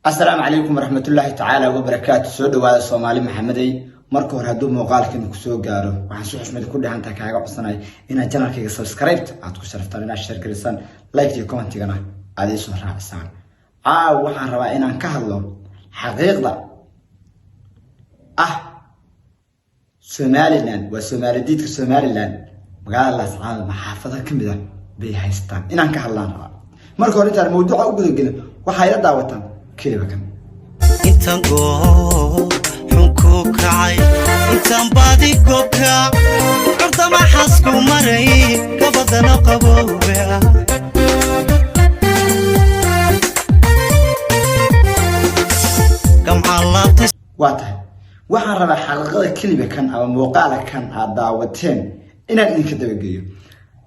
Asalaamu calaykum waraxmatullaahi tacaala wabarakaatu. Soo dhawaada, Soomaali Maxamedey. Marka hore, hadduu muuqaalkiina kusoo gaaro, waxaan si xushmad ku dhahantaa kaaga codsanaya inaad channelkayga subscribe aad ku sharaftaan, inaad share garisaan, like iyo commentigana aad iisoo raacisaan. Caaw waxaan rabaa inaan ka hadlo xaqiiqda ah Somaliland. Waa Soomaaladiidka Somaliland magaalada Laascaanood maxaafado ka mid ah bay haystaan, inaan ka hadlaan rabaa. Marka hore, intaan mawduuca u gudagelin, waxaa ila daawataan keliba kan. Intaan goob xun ku kacay, intaan baadi goobka curdama xasku maray, gabadana qaboobe ah. Gamca laabtay. Waa tahay, waxaan rabaa xaqiiqada keliba kan ama muuqaala kan aad daawateen inaan idinka dabageeyo.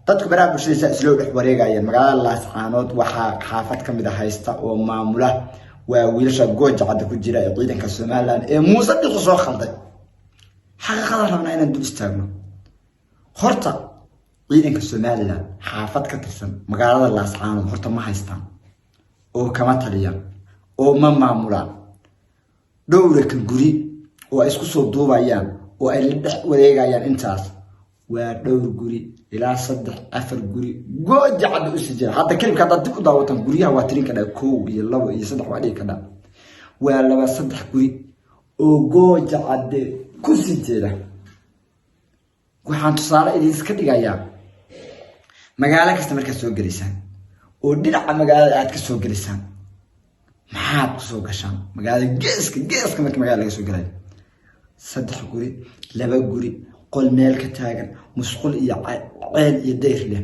Dadku baraha bulshadiisa isloo dhex wareegayeen. Magaalada Laascaanood waxaa xaafad ka mid a haysta oo maamula waa wiilasha Gooja Cadda ku jira ee ciidanka Somaliland ee Muuse Biixi soo khalday. Xaqiiqadaan rabnaa inaan dul istaagno. Horta ciidanka Somaliland xaafad ka tirsan magaalada Laascaanood horta ma haystaan oo kama taliyaan oo ma maamulaan. Dhowraka guri oo ay isku soo duubayaan oo ay la dhex wareegayaan intaas waa dhowr guri, ilaa saddex afar guri Gooja Cadda usii jira. Hadda kelibka haddaad dib u daawataan, guryaha waa tirin kadhaa, kow iyo labo iyo saddex waa dhigi kadhaa. Waa laba saddex guri oo Gooja Cadde kusii jeeda. Waxaan tusaale idinka dhigayaa, magaalo kasta markaad soo gelaysaan oo dhinaca magaalada aad ka soo gelaysaan, maxaad kusoo gashaan? Magaalada geeska geeska marka magaalada laga soo gelayo, saddex guri, laba guri, qol meel ka taagan, musqul iyo ceel iyo dayr leh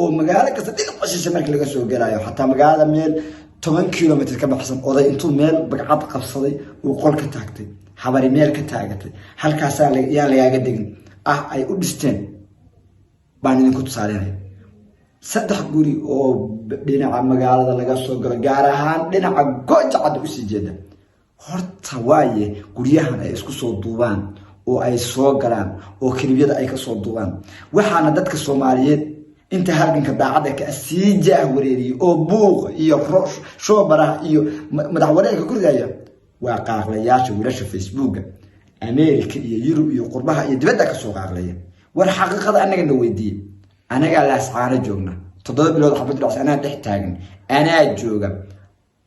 oo magaalo kasta dhinaca shishe marka laga soo gelayo, xataa magaalada meel 10 kilomitr ka baxsan, oday intuu meel bagcad qabsaday uu qol ka taagtay, habari meel ka taagatay, halkaasaa yaan lagaaga degin ah ay u dhisteen baan idinku tusaalinaya. Saddex guri oo dhinaca magaalada laga soo galo, gaar ahaan dhinaca Gooja Cadda usii jeeda. Horta waaye guryahan ay isku soo duubaan oo ay soo galaan oo kelibyada ay kasoo duubaan, waxaana dadka Soomaaliyeed inta halganka daacadda ka sii jaah wareeriyey oo buuq iyo shoobaraha iyo madaxwareerka ku ridaya waa qaaqlayaasha wiilasha Facebooka America iyo Yurub iyo qurbaha iyo dibadda kasoo qaaqlaya. War xaqiiqada annaga na weydiiyey. Anagaa Laascaano joogna, 7 bilood xabad dhacsa, anaa dhex taagan, anaa jooga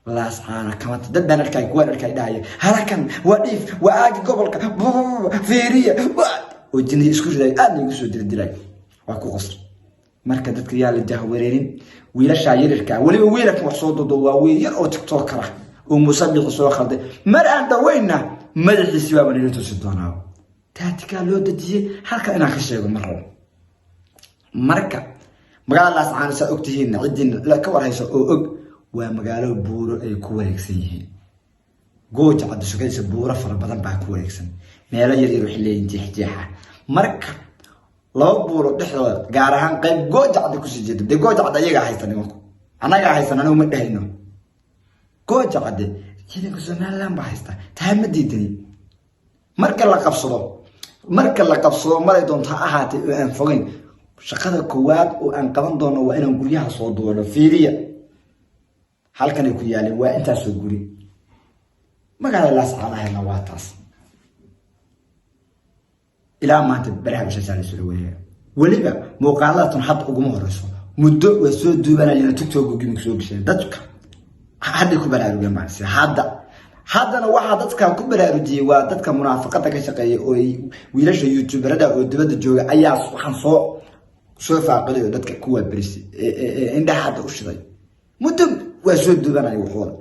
Laascaano. Kamata dad baan arkay, kuwaan arkay dhahaya halakan waa dhiif, waa aagi gobolka fiiriya oo jinihi isku riday, aadna igu soo dildilay, waa ku qosl. Marka dadka yaa la jahwareerin. Wiilashaa yarirka, weliba wiilalkan wax soo dodo, waa wiil yar oo TikToker ah oo Musabixi soo khalday. Mar aan dhaweyna madaxiisi baaba nila tusi doonaa. Taatikaa loo dejiyey halka inaan ka sheego ma rabo. Marka magaalada Laascaano, saa ogtihiin, ciddii ka warhayso oo og, waa magaalo buuro ay ku wareegsan yihiin. Gooja Cadda sugaysa buuro fara badan baa ku wareegsan, meelo yaryar waxay leeyihin jeexjeexa. Marka laba buuro dhexdooda, gaar ahaan qayb Gooja Cadda kusii jeeda, dee Gooja Cadda iyagaa haysta nimanku, annagaa haysan, anigu ma dhehayno. Gooja Cadde ciidanka Somaliland baa haysta, taa ma diidani. Marka la qabsado, maray doonto ha ahaatay oo aan fogeyn, shaqada koowaad oo aan qaban doono waa inaan guryaha soo duubano. Fiiriya halkanay ku yaaleen, waa intaasoo guri. Magaalada Laascaanahayna waa taas. Ilaa maanta baraha bulshada la wareega. Weliba muuqaaladatan hadda uguma horeyso, muddo waa soo duubanayeen, TikTok gimik soo gasheen. Dadka hadday ku baraarugeen baan hadda. Haddana waxaa dadka ku baraarujiyey waa dadka munaafaqada ka shaqeeya oo wiilasha youtuberada oo dibadda jooga ayaa waxaan soo faaqiday oo dadka kuwaa berisay, indhaha hadda u shiday. Muddo waa soo duubanaya waxooda,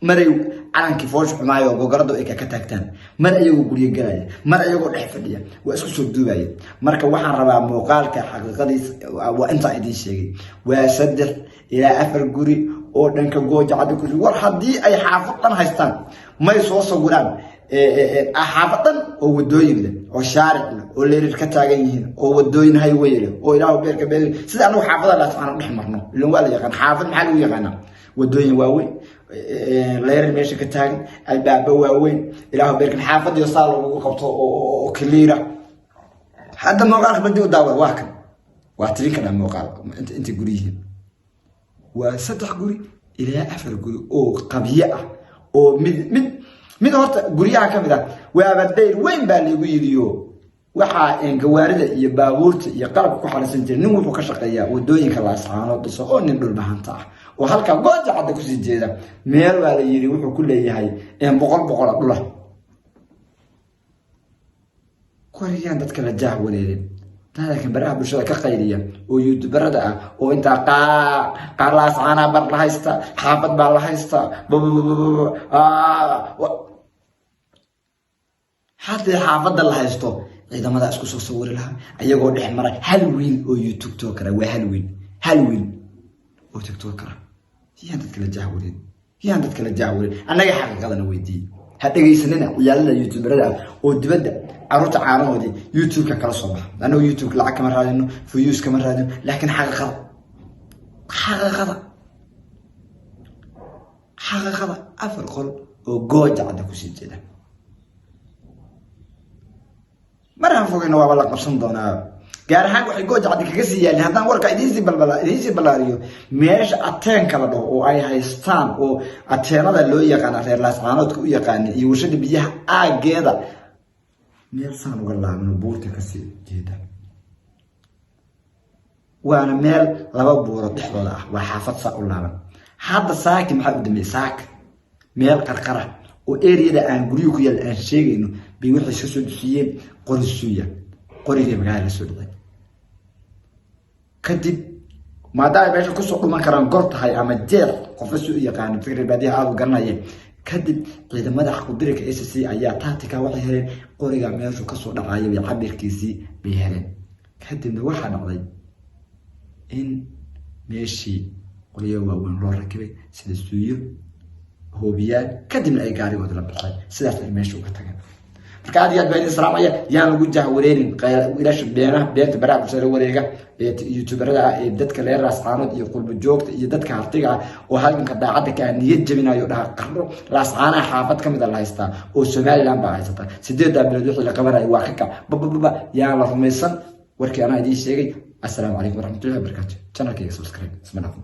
maray calankii foosha xumaayo oo gogorada ay ka taagtaan, mar ayagoo guryo galaya, mar ayagoo dhex fadhiya, waa isku soo duubaya. Marka waxaan rabaa muuqaalka xaqiiqadiis waa intaan idiin sheegay, waa saddex ilaa afar guri oo dhanka Gooja Cadda ku. War haddii ay xaafad dhan haystaan, may soo sawiraan xaafad dhan oo wadooyin leh oo shaaric leh oo leerir ka taagan yihiin oo wadooyin highway leh oo Ilaahu beerka beer sida anagu xaafada Laascaano dhex marno? Ilan waa la yaqaan xaafad. Maxaa lagu yaqaanaa? Wadooyin waaweyn, leerir meesha ka taagan, albaabo waaweyn, Ilaahu beerkan xaafadiyo saa lagugu qabto oo kaliira. Hadda muuqaalka badi u daawada, waa kan, waa tirin kadhaa muuqaal inta guri yihiin. Waa saddex guri ilaa afar guri oo qabyo ah. Oo mid mid mid horta guryaha ka mid ah waaba dayr weyn baa laygu yidhiyo. Waxaa gawaarida iyo baabuurta iyo qalabka ku xarisan jiray nin wuxuu ka shaqeeyaa wadooyinka Laascaanood dhiso, oo nin Dhulbahanta ah oo halkaa Gooja Cadda kusii jeeda. Meel baa la yidhi wuxuu ku leeyahay 100 boqola dhula. Wariyaan dadka la jaah wareerin, laakiin baraha bulshada ka qayliya oo youtuberada ah oo intaa qaa qaar Laascaanaa bar la haysta, xaafad baa la haystaa. Haddii xaafadda la haysto, ciidamada isku soo sawiri lahaa ayagoo dhex maray. Hal wiil oo YouTube tokara waa hal wiil, hal wiil oo TikTokara. Yaan dadka la jahwarin, yaan dadka la jahwarin. Annaga xaqiiqadana weydiiyey. Ha dhegaysanina ciyaalada youtuberada ah oo dibadda carruurta caanahoodii YouTube-ka kala soo baxa. Annagu YouTube lacag kama raadino, views kama raadino, laakiin xaqiiqada, xaqiiqada, xaqiiqada. Afar qol oo Gooja Cadda kusii jeeda, maraan fogeyna waaba la qabsan doonaa. Gaar ahaan waxay Gooja Caddi kaga sii yaalin, haddaan warka idiinsii balbala, idiinsii ballaariyo, meesha ateenka la dhaho oo ay haystaan, oo ateenada loo yaqaana, reer Laascaanoodka u yaqaana, iyo warshada biyaha aageeda, meel saan uga laabano buurta kasii jeeda. Waana meel laba buurood dhexdooda ah, waa xaafad saa u laaban. Hadda saaki maxaa u dambeeyey? Saaka meel qarqara oo eriyada aan guryu ku yaal aan sheegayno bay waxay iska soo dusiyeen qori suuya, qorigii magaalada la soo dhacay. Kadib maadaama meesha kusoo dhuman karaan gor tahay ama jeex, qofka si u yaqaano fikri baadiyaha aada u garanaya. Kadib ciidamada xaqudirika SSC ayaa tactica waxay heleen qoriga meeshu kasoo dhacaya bay cabirkiisii bay heleen. Kadibna waxaa dhacday in meeshii qoryo waaweyn loo rakibay sida suuyo, hoobiyaal, kadibna ay gaarigooda la baxeen, sidaas ay meesha uga tageen. Marka aad iyo aad baa idin salaamaya. Yaan lagu jahwareerin wiilasha beenaha, beenta baraha bulshada la wareega ee youtuberada ah, ee dadka reer Laascaanood iyo qurbo joogta iyo dadka hartiga ah oo halganka daacadda ka ah niyad jabinayo, dhaha qarro Laascaanaha xaafad ka mid a la haystaa oo Somaliland baa haysata, 8-daa bilood wixii la qabanayo waa ka kac babababa. Yaan la rumaysan warkii anaa idiin sheegay. Assalaamu calaykum waraxmatullahi wabarakaatu. Channelkayga subscribe, isma dhaafno.